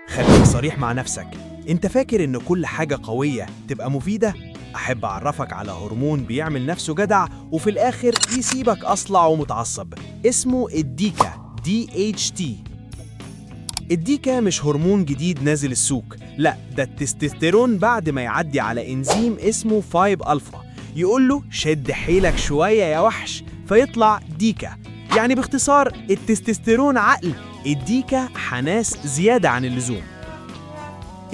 خليك صريح مع نفسك، انت فاكر ان كل حاجة قوية تبقى مفيدة؟ احب اعرفك على هرمون بيعمل نفسه جدع وفي الاخر يسيبك اصلع ومتعصب، اسمه الديكا DHT. الديكا مش هرمون جديد نازل السوق، لا ده التستوستيرون بعد ما يعدي على انزيم اسمه 5 الفا يقول له شد حيلك شوية يا وحش، فيطلع ديكا. يعني باختصار التستوستيرون عقل، الديكا حناس زيادة عن اللزوم.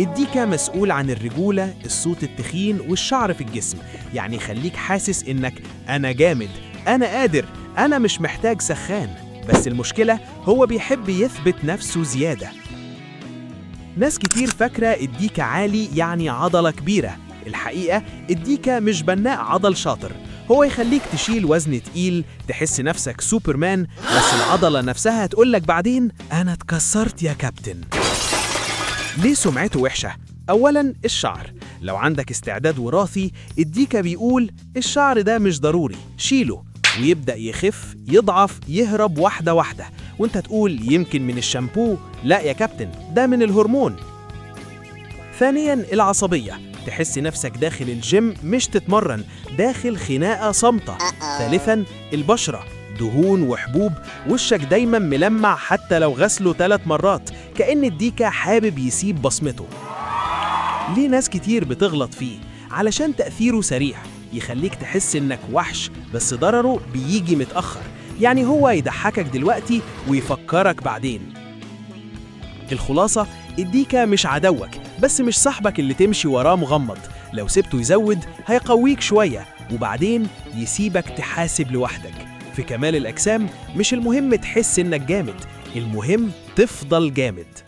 الديكا مسؤول عن الرجولة، الصوت التخين والشعر في الجسم، يعني يخليك حاسس إنك أنا جامد، أنا قادر، أنا مش محتاج سخان. بس المشكلة هو بيحب يثبت نفسه زيادة. ناس كتير فاكرة الديكا عالي يعني عضلة كبيرة. الحقيقة الديكا مش بناء عضل شاطر، هو يخليك تشيل وزن تقيل، تحس نفسك سوبرمان، بس العضلة نفسها تقولك بعدين أنا اتكسرت يا كابتن. ليه سمعته وحشة؟ أولاً الشعر، لو عندك استعداد وراثي الديكا بيقول الشعر ده مش ضروري، شيله، ويبدأ يخف، يضعف، يهرب واحدة واحدة، وانت تقول يمكن من الشامبو، لا يا كابتن ده من الهرمون. ثانياً العصبية، تحس نفسك داخل الجيم مش تتمرن، داخل خناقة صامتة. ثالثاً البشرة، دهون وحبوب، وشك دايماً ملمع حتى لو غسله 3 مرات، كأن الديكا حابب يسيب بصمته. ليه ناس كتير بتغلط فيه؟ علشان تأثيره سريع، يخليك تحس إنك وحش، بس ضرره بيجي متأخر، يعني هو يضحكك دلوقتي ويفكرك بعدين. الخلاصة الديكا مش عدوك، بس مش صاحبك اللي تمشي وراه مغمض. لو سبته يزود هيقويك شوية وبعدين يسيبك تحاسب لوحدك. في كمال الأجسام مش المهم تحس إنك جامد، المهم تفضل جامد.